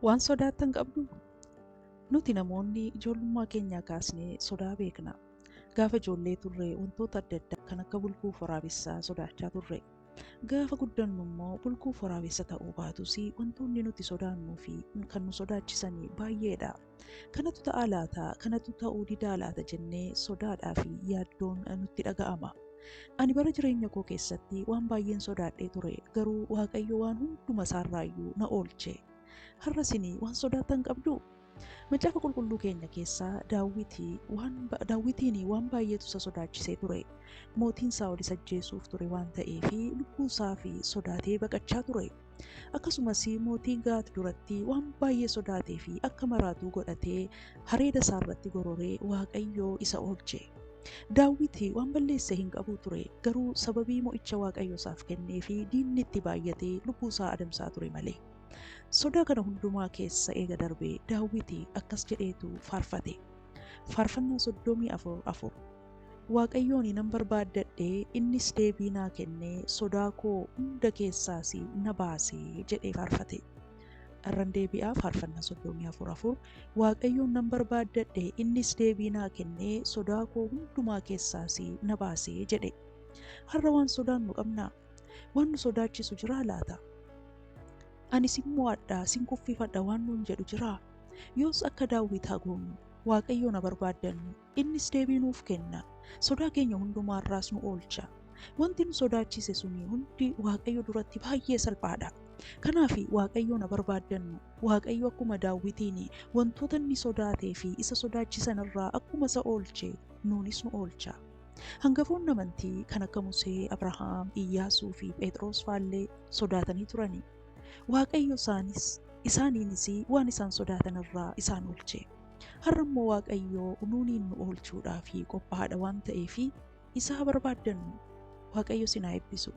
Waan sodaattan qabduu? Nuti namoonni ijoollummaa keenyaa kaasnee sodaa beekna. Gaafa ijoollee turre wantoota adda addaa kan akka bulguuf waraabessaa sodaachaa turre. Gaafa guddannu immoo bulguuf waraabessa ta'uu baatus wantoonni nuti sodaannuu fi kan nu sodaachisan baay'eedha. Kanatu ta'aa laata? Kanatu ta'uu didaa laata? Jennee sodaadhaa fi yaaddoon nutti dhaga'ama. Ani bara jireenya koo keessatti waan baay'een sodaadhee ture, garuu Waaqayyo waan hunduma isaarraayyuu na oolche. Har'a isin waan sodaattan qabduu? Macaafa qulqulluu keenya keessaa Daawwitiin waan baay'eetu isa sodaachisee ture. Mootiin Saa'ol isa ajjeesuuf ture waan ta'eef lubbuu isaa fi sodaatee baqachaa ture. Akkasumas mootii Gaat duratti waan baay'ee sodaatee fi akka maraatuu godhatee hareeda isaa irratti gororee Waaqayyoo isa oolche. Daawwiti waan balleesse hin qabu ture, garuu sababii mo'icha Waaqayyo isaaf kennee fi diinni itti baay'atee lubbuu isaa adamsaa ture malee. Sodaa kana hundumaa keessa eega darbee Daawwiti akkas jedheetu faarfate. Faarfannaa 34:4. Waaqayyoon nan barbaaddadhee innis deebii naa kennee sodaa koo hunda keessaas na baasee jedhee faarfate. Irran deebi'aa, faarfannaa 34:4. Waaqayyoon nan barbaaddadhee innis deebii naa kennee sodaa koo hundumaa keessaas na baasee jedhe. Har'a waan sodaannu qabnaa? Waan nu sodaachisu jiraa laata? Ani sin mo'adha, sin kuffifadha waan nuun jedhu jiraa? Yoos akka Daawwit haa goonu. Waaqayyo na barbaaddannu, innis deebii nuuf kenna. Sodaa keenya hundumaarraas nu oolcha. Wanti nu sodaachise suni hundi Waaqayyo duratti baay'ee salphaadha. Kanaaf Waaqayyo na barbaaddannu. Waaqayyo akkuma Daawwitiin wantoota inni sodaatee fi isa sodaachisan irraa akkuma isa oolche, nuunis nu oolcha. Hangafoonni amantii kan akka Musee, Abrahaam, Iyyaasuu fi Phexros faallee sodaatanii turani. Waaqayyo isaaniinis waan isaan sodaatan irraa isaan oolche. Har'a immoo Waaqayyo nuuniin nu oolchuudhaaf qophaa'aadha waan ta'eef isaa barbaaddannu. Waaqayyo isin haa eebbisu.